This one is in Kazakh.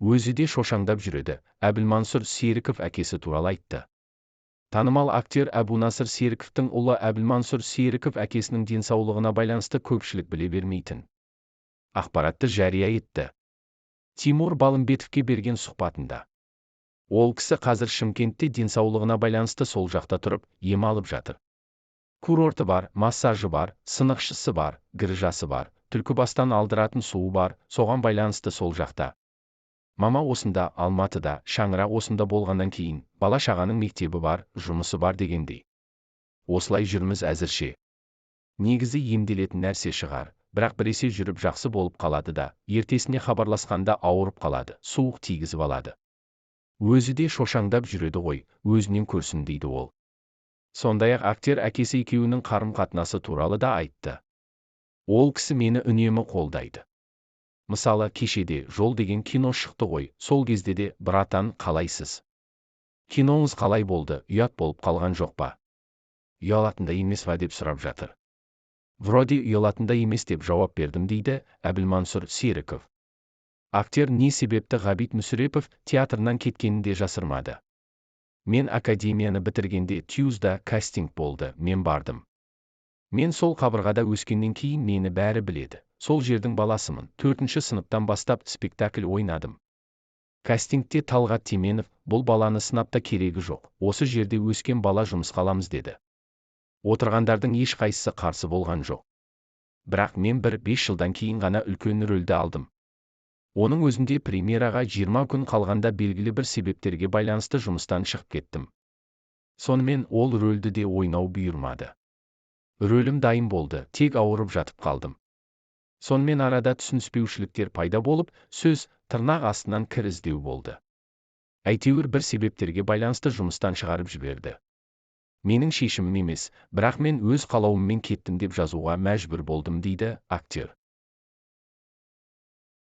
Өзі де шошаңдап жүреді, Әбілмансұр Серіков әкесі туралы айтты. Танымал актер Әбунасыр Серіковтің ұлы Әбілмансұр Серіков әкесінің денсаулығына байланысты көпшілік біле бермейтін ақпаратты жария етті. Тимур Балымбетовке берген сұхбатында. Ол кісі қазір Шымкентте денсаулығына байланысты сол жақта тұрып, ем алып жатыр. Курорты бар, массажы бар, сынықшысы бар, грыжасы бар, Түлкібастан алдыратын суы бар, соған байланысты сол жақта. Мама осында, Алматыда, шаңырақ осында болғаннан кейін, бала-шағаның мектебі бар, жұмысы бар дегендей. Осылай жүрміз әзірше. Негізі емделетін нәрсе шығар, бірақ біресе жүріп жақсы болып қалады да, ертесіне хабарласқанда ауырып қалады, суық тигізіп алады. Өзі де шошаңдап жүреді ғой, өзінен көрсін дейді ол. Сондай-ақ актер әкесі екеуінің қарым-қатынасы туралы да айтты. Ол кісі мені үнемі қолдайды. Мысалы, кешеде «Жол» деген кино шықты ғой, сол кезде де: «Братан, қалайсыз? Киноңыз қалай болды, ұят болып қалған жоқ па? Ұялатындай емес па?» деп сұрап жатыр. Вроде ұялатындай емес деп жауап бердім, дейді Әбілмансұр Серіков. Актер не себепті Ғабит Мүсірепов театрынан кеткенін де жасырмады. Мен академияны бітіргенде ТЮЗда кастинг болды, мен бардым. Мен сол қабырғада өскеннен кейін мені бәрі біледі. Сол жердің баласымын. Төртінші сыныптан бастап спектакль ойнадым. Кастингте Талғат Теменов: «Бұл баланы сынап та керегі жоқ, осы жерде өскен бала, жұмысқа аламыз», – деді. Отырғандардың ешқайсысы қарсы болған жоқ. Бірақ мен бір 5 жылдан кейін ғана үлкен рөлді алдым. Оның өзінде премьераға 20 күн қалғанда белгілі бір себептерге байланысты жұмыстан шығып кеттім. Сонымен ол рөлді де ойнау бұйырмады. Рөлім дайын болды, тек ауырып жатып қалдым. Сонымен арада түсініспеушіліктер пайда болып, сөз тырнақ астынан кір іздеу болды. Әйтеуір бір себептерге байланысты жұмыстан шығарып жіберді. Менің шешімім емес, бірақ мен өз қалауыммен кеттім деп жазуға мәжбүр болдым, дейді актер.